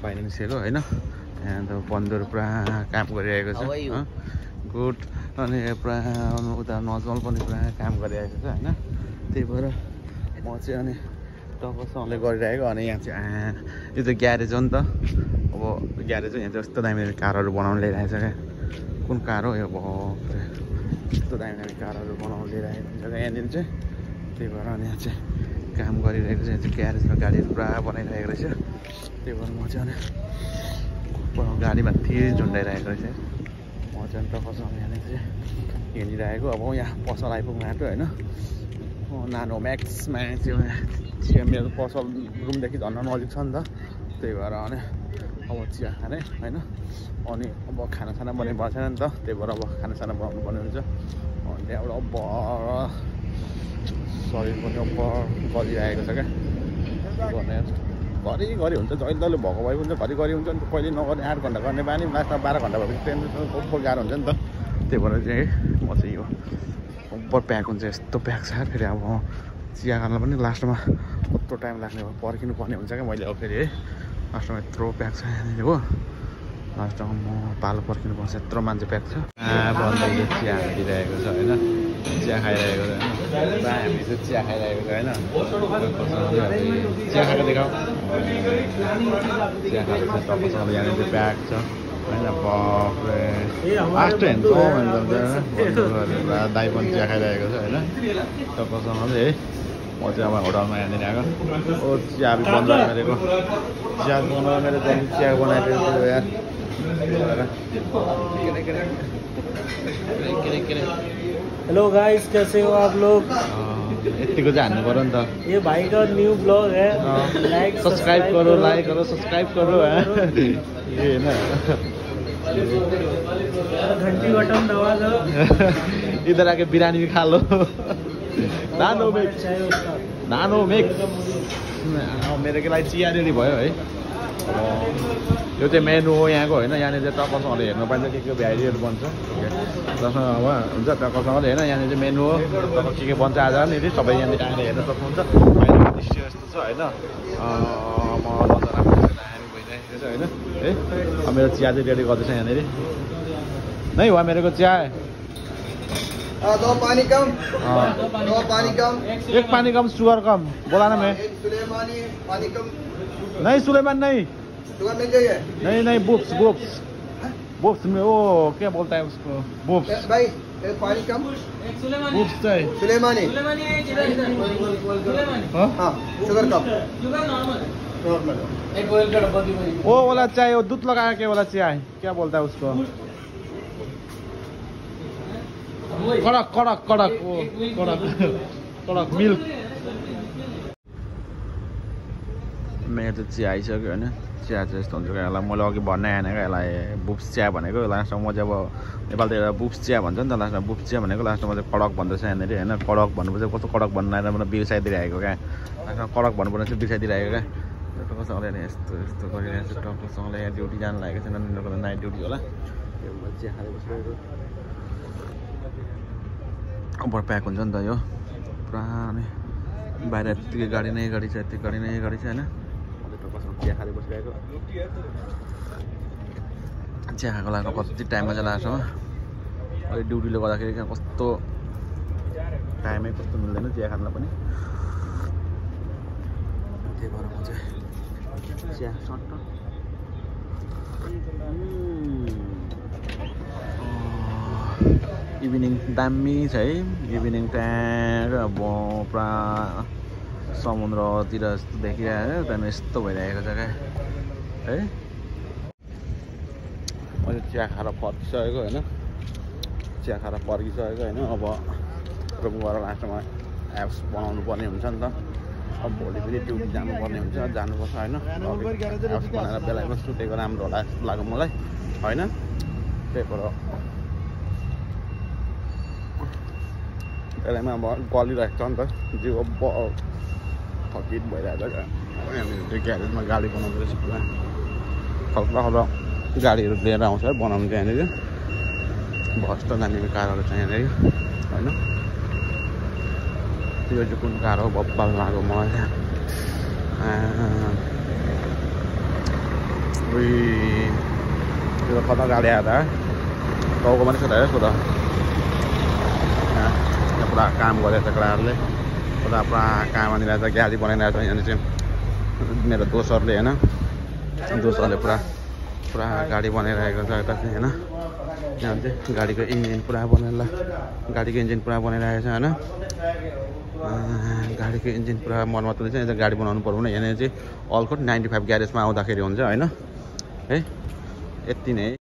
भाइले निस्केको होइन। यहाँ त बन्दर पुरा काम गरिरहेको छ। गुड। अनि पुरा उता नजल पनि पुरा काम गरिरहेको छ होइन। त्यही भएर म चाहिँ अनि टक्कसँगले गरिरहेको। अनि यहाँ चाहिँ यो त ग्यारेज हो नि त। अब ग्यारेज यहाँ चाहिँ यस्तो दामी दामी कारहरू बनाउनु ल्याइरहेको छ क्या। कुन कार हो यो? यस्तो दामी दामी कारहरू बनाउनु ल्याइरहेको हुन्छ क्या यहाँनिर चाहिँ। त्यही भएर अनि यहाँ चाहिँ काम गरिरहेको छ। यहाँ चाहिँ ग्यारेजमा गाडीहरू पुरा बनाइरहेको रहेछ। त्यही भएर म चाहिँ अनि गाडीमा थिएँ झुन्डाइरहेको रहेछ। म चाहिँ टक्कसँग यहाँनिर चाहिँ हिँडिरहेको। अब यहाँ पसल आइपुग्नु आँट्यो होइन। नानो म्याक्समा चाहिँ मेरो पसल रुमदेखि झन् नजिक छ नि त। त्यही भएर अनि अब चिया खाने होइन। अनि अब खानासाना बनाइपर्छ नि त। त्यही भएर अब खानासाना बनाउनु पर्ने हुन्छ। अनि त्यहाँबाट अब शरीर पनि अब गलिरहेको छ क्या। घरिघरि हुन्छ, जहिले जहिले भएको भए हुन्छ, घरिघरि हुन्छ नि। कहिले नगर्ने 8 घन्टा गर्ने बानी, लास्टमा 12 घन्टा भएपछि ट्रेन कस्तो गाह्रो हुन्छ नि त। त्यही भएर चाहिँ म चाहिँ यो ओभर प्याक हुन्छ, यस्तो प्याक छ। फेरि अब चिया खान पनि लास्टमा कस्तो टाइम लाग्ने भयो, पर्खिनु पर्ने हुन्छ क्या मैले अब फेरि है। लास्टमा यत्रो प्याक छ यहाँनिर हो। लास्टमा म पालो पर्खिनु पर्छ, यत्रो मान्छे प्याक छ। बन्दले चिया दिइरहेको छ होइन। चिया खाइरहेको छ होइन। हामी चाहिँ चिया खाइरहेको छ होइन। चिया खाएको देखाऊ। चिया खाएको छ टक्कसँगले यहाँनिर चाहिँ प्याक छ होइन। बाफ्रे लास्ट दाइ पनि चिया खाइरहेको छ होइन। टक्कसँगले है। म चाहिँ अब होटलमा यहाँनिर आएको। ओ चिया बन्द गरेको, चिया बनाएर मेरो जल्दी चिया बनाइदिएको यार। हेलो गाइस, कैसे हो आप लोग? यतिको चाहिँ हान्नु पऱ्यो नि त। ये भाई का न्यू ब्लॉग है। लाइक सब्सक्राइब करो, लाइक करो, सब्सक्राइब करो। ये ना घंटी बटन दबा दो। इधर आके बिरयानी भी खा लो। नानो मिक्स, नानो मिक्स। मेरो लागि चिया रेडी भयो है। यो चाहिँ मेनु हो यहाँको होइन। यहाँनिर चाहिँ टक्कसँगले हेर्नु पाइन्छ के भ्याराइटीहरू बन्छ। जसमा अब हुन्छ टक्कसँगले होइन। यहाँनिर चाहिँ मेनु हो, टक्क के बन्छ आज नि सबै यहाँनिर आएर हेर्न सक्नुहुन्छ। बाहिरको दृश्य यस्तो छ होइन। म राम्रो भइरहेको छ होइन है। मेरो चिया चाहिँ रेडी गर्दैछ यहाँनिर। नै हो मेरोको चिया। 2 पानी कम, 2 पानी कम, 1 पानी कम, शुगर कम। बोला ना मैं। सुलेमानी पानी कम। नहीं सुलेमान नहीं, शुगर मिल जाइए। नहीं नहीं, बुप्स बुप्स बुप्स में वो क्या बोलता है उसको, बुप्स। भाई 1 पानी कम, बुप्स चाहिए। सुलेमानी। हाँ शुगर कम, नॉर्मल। वो वाला चाय, वो दूध लगा के वाला चाय क्या बोलता है उसको? कड़क कड़क कड़क, वो कड़क कड़क मिल्क। मेरो त चिया आइसक्यो होइन। चिया चाहिँ यस्तो हुन्छ क्या। यसलाई मैले अघि भन्नै आएन क्या यसलाई बुप्स चिया भनेको। लास्टमा म चाहिँ अब नेपालतिर बुप्स चिया भन्छ नि त। लास्टमा बुप्स चिया भनेको लास्टमा चाहिँ कडक भन्दैछ यहाँनिर होइन। कडक भन्नुपर्छ, कस्तो कडक भन्नु आएर मलाई बिर्साइदिइरहेको क्या। लास्टमा कडक भन्नुपर्ने चाहिँ बिर्साइदिइरहेको क्या। टक्कसँगले यस्तो यस्तो गरिरहेको छ। टक्कसँगले यहाँ ड्युटी जानु लागेको छ। नानीहरूको नाइट ड्युटी होला। यो चिया खाएर बसिरहेको। ओभर प्याक हुन्छ नि त यो पुरा नै। बाहिर यत्तिकै गाडी नै गाडी छ, यत्तिकै गाडी नै गाडी छ होइन। चिया खाएर बसिरहेको। चिया खाएको लाग्नु कति टाइममा चाहिँ लाग्छ। अहिले ड्युटीले गर्दाखेरि क्या कस्तो टाइमै कस्तो मिल्दैन चिया खानलाई पनि। त्यही भएर म चाहिँ चिया सट्ट इभिनिङ दामी छ है। इभिनिङ टाइम अब पुरा समुद्रतिर यस्तो देखिरहेको। त्यहाँदेखि यस्तो भइरहेको छ क्या है। मैले चिया खाएर फर्किसकेको होइन। चिया खाएर फर्किसकेको होइन। अब रुम गएर लास्टमा एप्स बनाउनु पर्ने हुन्छ नि त। अब भोलि फेरि ड्युटी जानुपर्ने हुन्छ, जानुपर्छ होइन। एप्स बनाएर बेलामा सुतेको राम्रो होला जस्तो लाग्यो मलाई होइन। त्यही भएर बेलामा अब गलिरहेको छ नि त जिउ। अब थकित भइरहेको छ। यहाँनिर ग्यारेजमा गाडी बनाउँदो रहेछ पुरा। खल्ला खल्ला गाडीहरू लिएर आउँछ है बनाउनु चाहिँ यहाँनिर। भस्ट नानीको कारहरू छ यहाँनिर होइन। त्यो चाहिँ कुन कार हो बब्बाल लाग्यो मलाई। त्यो खतरा गाडी आयो त टाउको पनि छ त यसको त यहाँ पुरा काम गरेछ केटाहरूले पुरा काम आनिरहेछ गाडी बनाइरहेछ यहाँनिर चाहिँ मेरो दोस्तहरूले होइन दोस्तहरूले पुरा गाडी बनाइरहेको छ यता चाहिँ होइन यहाँ चाहिँ गाडीको इन्जिन पुरा बनाइरहेको छ होइन गाडीको इन्जिन पुरा मर्मतले चाहिँ यता गाडी बनाउनु पर्यो भने यहाँनिर चाहिँ अलकोट 95 ग्यारेजमा आउँदाखेरि हुन्छ होइन है यति नै